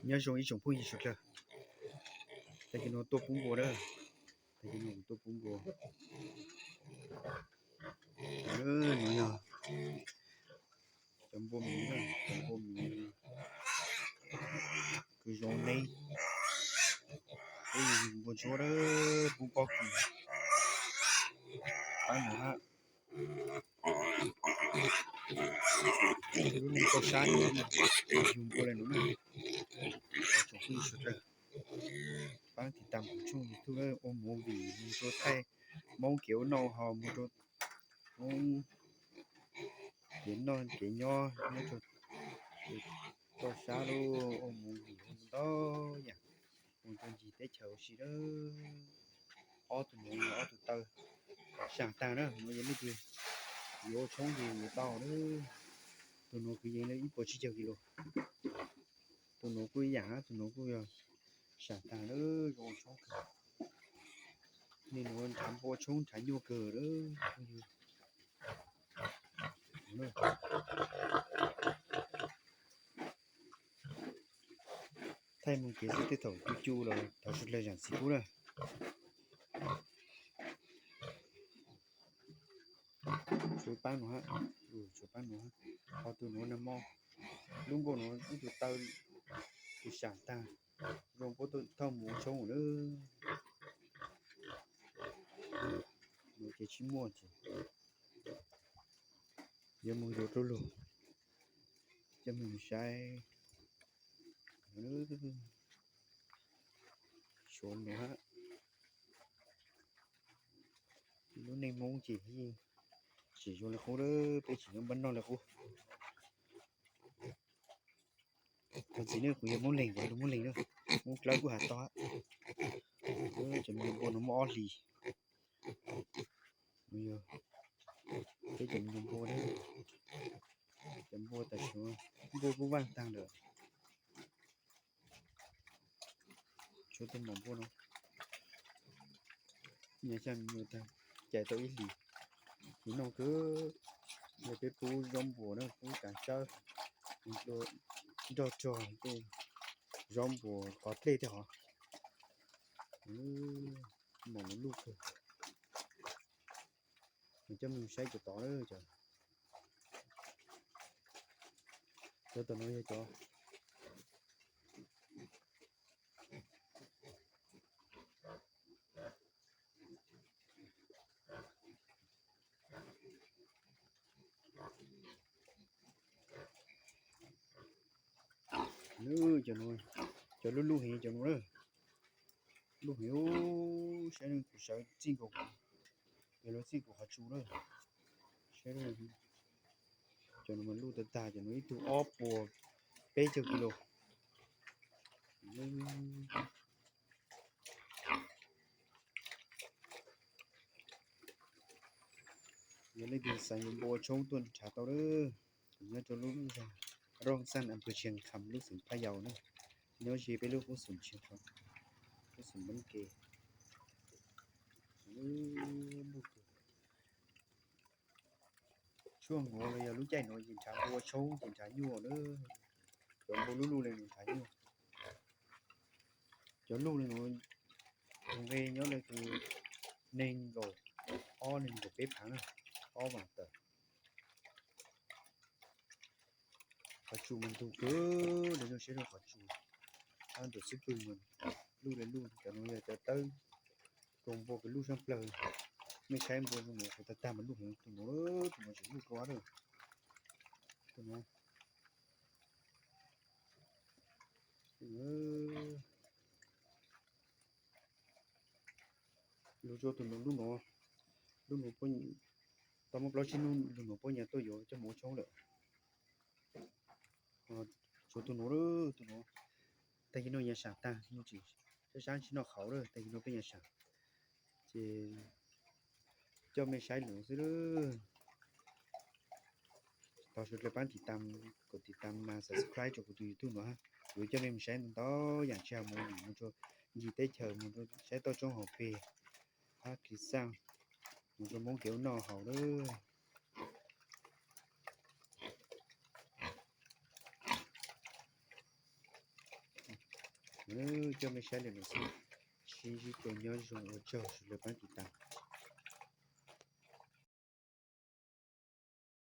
Nyob zoo ib tsoom phooj ywg sawv daws, tag kis no tuaj pub npua na, tag kis no tuaj pub npua. No yog cov npua miv, cov npua miv kws zoo neb, peb yug npua ntsuab a, pub pob kws, paab no hab. Lub neej toj sab yug npua le nuav na, tsoom phooj ywg sawv daws, paab tiv tam kuv tshooj YouTube ua movie, moog rua thaij Moob kev ua noj haus, moog rua Moob kev noj kev nyob, nyob rua toj sab lub, ua movie ua ntau yaam, moog rua ncig teb chaws ua si lawm. Ob tug nuav yog ob tug taw saam taag na, nuav yog leej twg yuav ua tshoob ces yuav tau na. Tug nuav kwv yees le ib puas tsib caug kis lus. Tug nuav kuj ib yaam, tug nuav kuj yog saam taag na, zoo ua tshoob kawg. Neeg nuav nrhav npua tshoob nrhav nyuaj kawg lawm. Thaij moog kev xwb tej thaum tu cu los thov sawv dlawg zaam txim pub na. Tshuav paab nuav hab, tshuav paab nuav hab, ho tug nuav nag mo, lub nkuaj nuav ib tug taw tsis saam taag, zoo puab thauj mus ua tshoob na. Nuav ces tsis muaj ces yuav moog yuav dlub lug, coj moog saib. Suav nuav hab, lub neej Moob ces yeej tsis zoo le qub, peb tsis nyob npab noj le qub. Thov txim nawb, kuv yog Moob Leeg, kuv lug Moob Leeg na, Moob Dlawb kuj has tau. Cov me nyuam npua no muaj ob hlis. Peb cov me nyuam npua, cov npua tam sim no npua kuj vaaj taag lawm. Tshuav tug maum npua no, nyob xyaa me nyuam taag, cais tau ib hlis, hlis noj kawg. Yog peb pub zaub npua na, pub kaav tsawb, nrog rog tej zaub npua qov dlej tej hov. Maum no luj kawg. Coj mej saib cov tod, cov tom no yog cov cov lub lub heev cov no na, lub heev, saib kuv sawv txij nkaus, es lawv txij kuv qhov tsua na. Saib, cov no mas luj tag tag, cov no ib tug ob puas peb caug kis lus. Yog leej twg xav yuav npua tshoob tuaj nrhav tau lawm. Nyob rau lub zog Rooj Xaj, am pwg Tsiaj Kham, lub xeev Phaj Yau na. Nyob ze peb lub qub xum Tsiaj Kham, lub xum Moob Kev. Tshuaj nuav los yog lub caij nuav ces nrhav npua tshoob ces nrhav nyuaj na. Cov npua luj luj le nuav nrhav nyuaj. Cov luj le nuav tus nqe nyob le tus neeg nkaum ob neeg nkaum peb phaav na, ob vaam tawm. Qhov tsua mas ntug kawg, lawv zoo siab rau qhov tsua. Ab, ntawm xub pwg mas luj le luj, cov nuav yog cov tawb rau npua kws luj sab plawg. Mej saib npua zoo nuav kuv tag tag mas luj heev, tus nuav, tus nuav tseem luj dua lawm. Tus nuav, lug rua tus nuav, lub nuav, lub nuav tau muaj plaub tsib nub lug nuav puab nyam tuaj yuav coj mus ua tshoob lawm. Tshuav tus nuav, tus nuav, tag kis no nyam saam tag, sab sab tsis noj qhauv lawm, tag kis no peb nyam saam. Ces coj mej saib lug xwb lawm. Thov sawv dlawg paab tiv tam, kaum tiv tam mas subscribe rua kuv tus YouTube nuav, kuv yuav coj mej mus saib ntau ntau yaam tsi has mus ncig teb chaws, mus saib toj roob hauv peg, hab kis xaj, mus rua Moob kev ua noj haus lawm. Coj mej saib le nuav xwb. Sib ntsib dua, nyob zoo, ua tsaug lawv paab tiv tas.